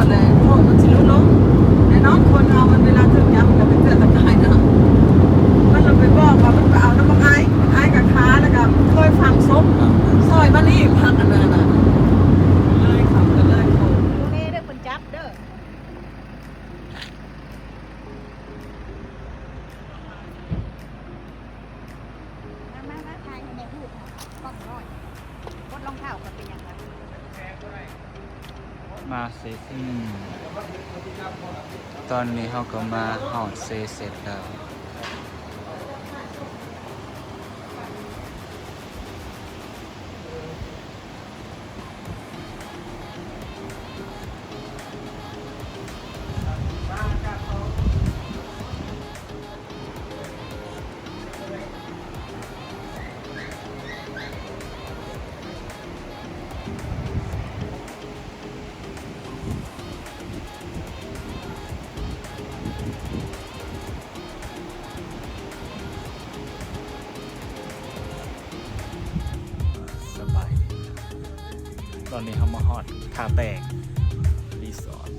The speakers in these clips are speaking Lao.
ແລ້ວຂອງມັນຊິຫຼຸດລົງ ແນ່ນອນ ຄົນເຮົາມັນເວລາຖືກຍາມມັນກໍເປັນເທື່ອຕະກາຍນະ ມັນລະໄປບອກວ່າມັນໄປເອົານຳບັກອ້າຍ ບັກອ້າຍກໍຄາ ແລ້ວກໍເຄີຍຝັງສົບ ຊ່ອຍມັນອີກ ພັກອັນນັ້ນນະ ເລີຍຂຳກັນເລີຍ ໂອ້ ແມ່ເດີ ເພິ່ນຈັບເດີ. ມາ ມາ ມາ ຖ່າຍໃຫ້ແມ່ຮູບ ກ້ອງນ້ອຍ ບົດລອງເທ້າກໍເປັນຫຍັງວະ ມາເສດ ອືມ ຕອນນີ້ເຮົາກໍມາຮອດເຊເສັດແລ້ວ. ສະບາຍດີ ຕອນນີ້ເຮົາມາຮອດທ່າແຕງຣີສອດ.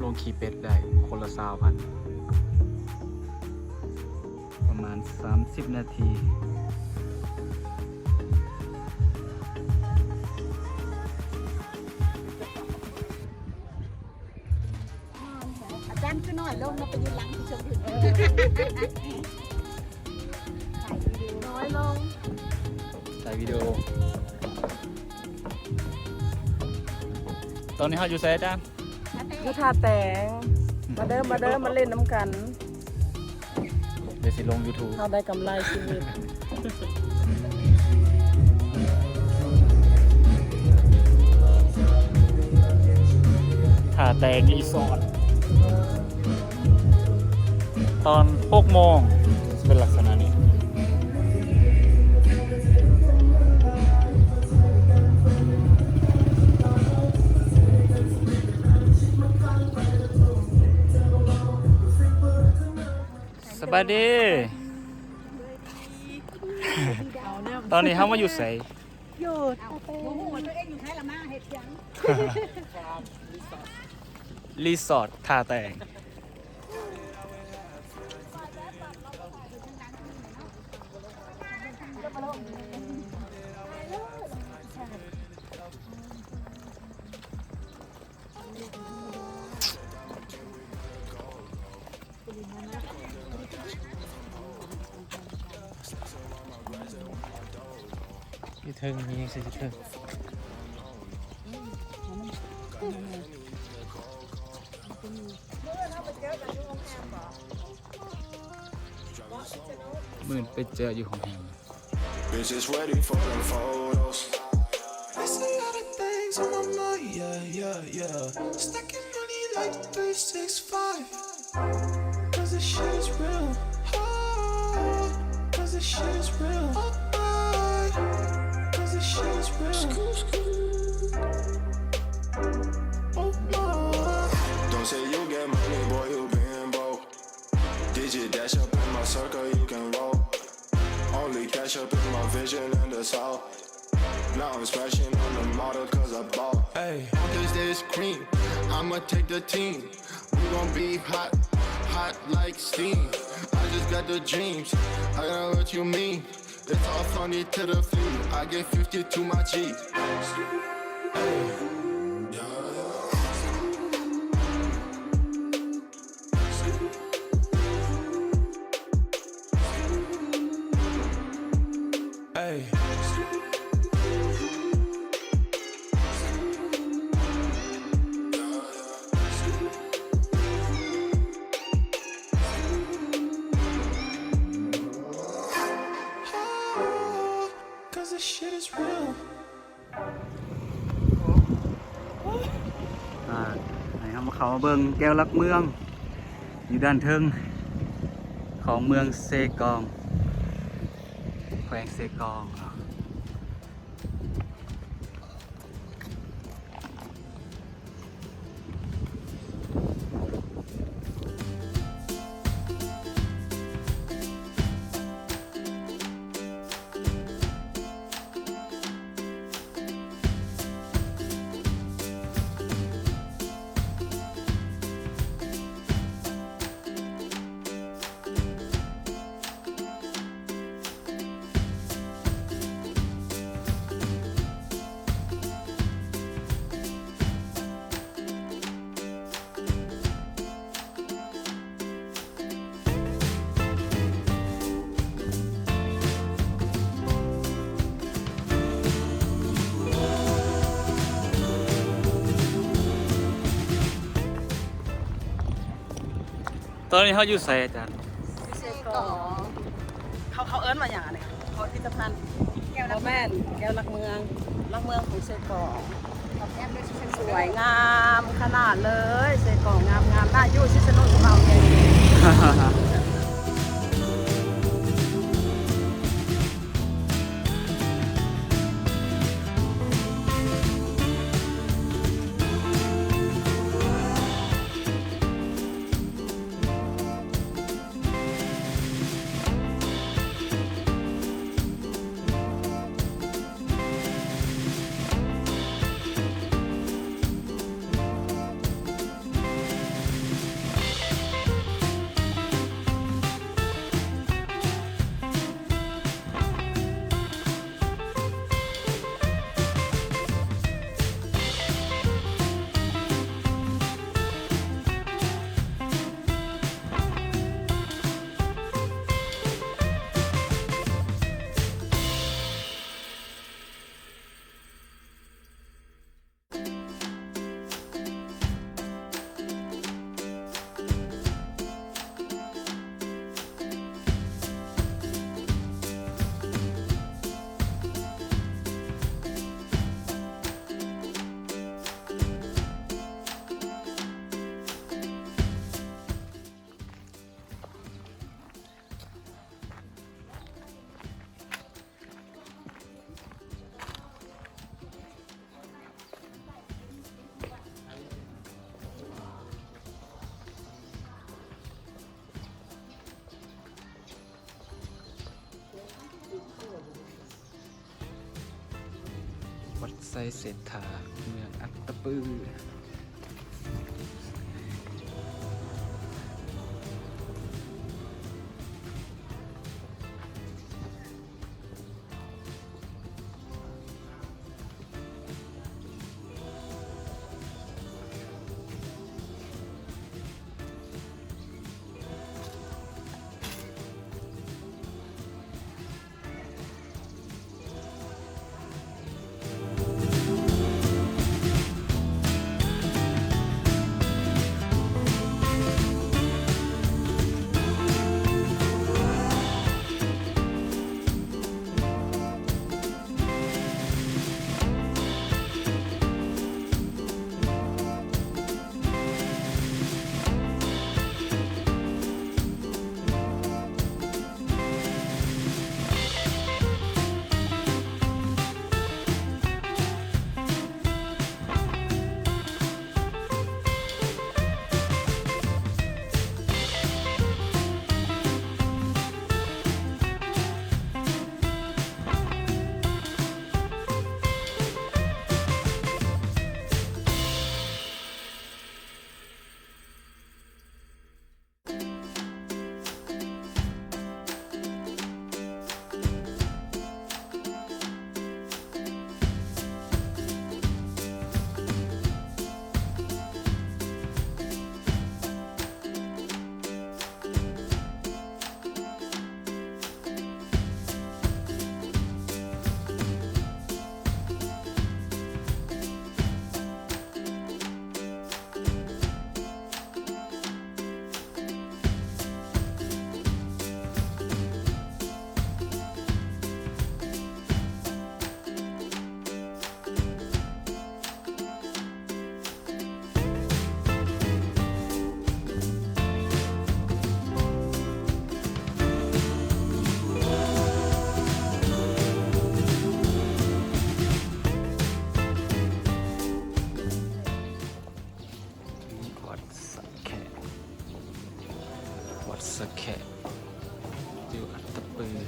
ລົງຂີ່ເປັດໄດ້ຄົນລະຊາວພັນ ປະມານສາມສິບນາທີ. ອາຈານຄືນ້ອຍລົງເນາະ ໄປຢືນຫຼັງທີ່ຊົມຢູ່ ນ້ອຍລົງ ຖ່າຍວິດີໂອ. ຕອນນີ້ເຮົາຢູ່ໃສອາຈານ? ຢູ່ທ່າແຕງ ມາເດີ ມາເດີ ມາຫຼິ້ນນຳກັນ ດຽວຊິລົງຢູທູບ ເຮົາໄດ້ກຳໄລຊີວິດ. ທ່າແຕງຣີສອດ ຕອນຫົກໂມງ ເປັນລັກສະນະນີ້. ສະບາຍດີ ຕອນນີ້ເຮົາມາຢູ່ໃສ? ຢູ່ ບໍ່ຮູ້ວ່າຕົວເອງຢູ່ໃສລະ ມາເຮັດຫຍັງ? ຣີສອດທ່າແຕງ. ຢູ່ເທິງ ມີຫຍັງໃສ່ຢູ່ເທິງ? ມື້ອື່ນໄປເຈີຢູ່ໂຮງແຮມ. Bitches ready for them photos. It's a lot of things on my mind, yeah, yeah, yeah. Stacking money like three six five. 'Cause this shit is real. Oh, 'cause this shit is real. Oh, my. 'Cause this shit is real. Oh, my. Don't say you get money, boy, you been broke. Did you dash up in my circle? You can roll. Only cash up in my vision and that's all. Now I'm smashing on the model 'cause I bought. Ayy, on this day is cream. I'ma take the team. We gon' be hot, hot like steam. I just got the dreams. I know what you mean. It's all funny to the few. I get fifty to my G. Ayy. Ayy. ເຂົ້າມາເບິ່ງແກວຫຼັກເມືອງ ຢູ່ດ້ານເທິງຂອງເມືອງເຊກອງ ແຂວງເຊກອງ. ຕອນນີ້ເຮົາຢູ່ໃສອາຈານ? ຢູ່ເຊກອງ. ເຂົາ ເຂົາເອີ້ນວ່າຫຍັງອັນນີ້? ພິພິທະພັນ ແກວຫຼັກ ບໍ່ແມ່ນ ແກວຫຼັກເມືອງ ຫຼັກເມືອງຂອງເຊກອງ. ສວຍງາມຂະໜາດເລີຍ ເຊກອງງາມໆ ໜ້າຢູ່ຊິສະນຸກສະໜານແຮງ. ວັດໄຊເສດຖາ ເມືອງອັດຕະປື. ເ ສະແຂະ ຢູ່ອັດຕະປື. ນີ້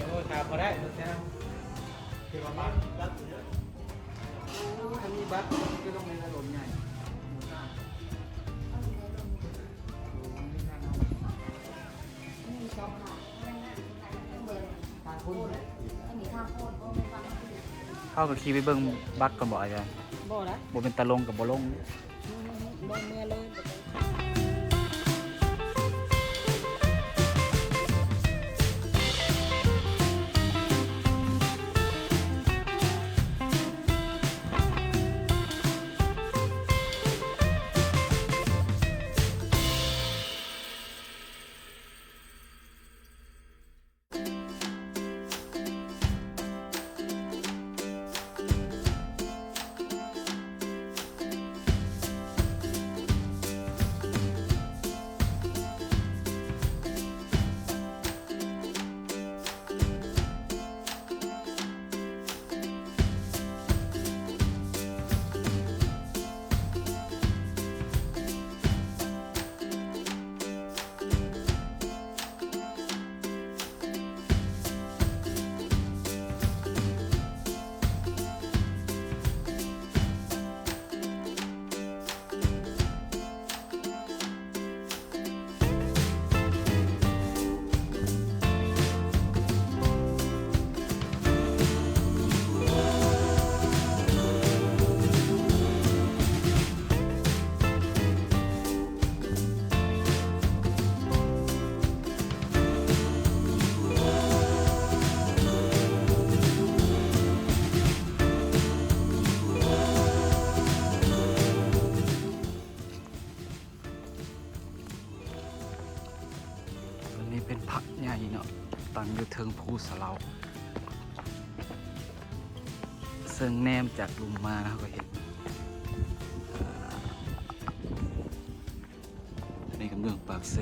ໂອ້ ຖ້າບໍ່ໄດ້ ເບິ່ງແຕ່ ຖືວ່າບັດ ບັດ ໂອ້ ອັນນີ້ບັດ ຄືລົງໃນຖະໜົນໃຫຍ່. ເຮົາກໍຂີ່ໄປເບິ່ງບັກກ່ອນບໍ່ອາຈານ? ບໍ່ລະ ບໍ່ເປັນຕາລົງກໍບໍ່ລົງ. ອືມ ບໍ່ເມືອເລີຍ. ອັນນີ້ເປັນພະໃຫຍ່ເນາະ ຕັ້ງຢູ່ເທິງພູສະເລົາ ເຊິ່ງແນມຈາກລຸ່ມມາ ເຮົາກໍເຫັນ ອັນນີ້ກໍເມືອງປາກເຊ.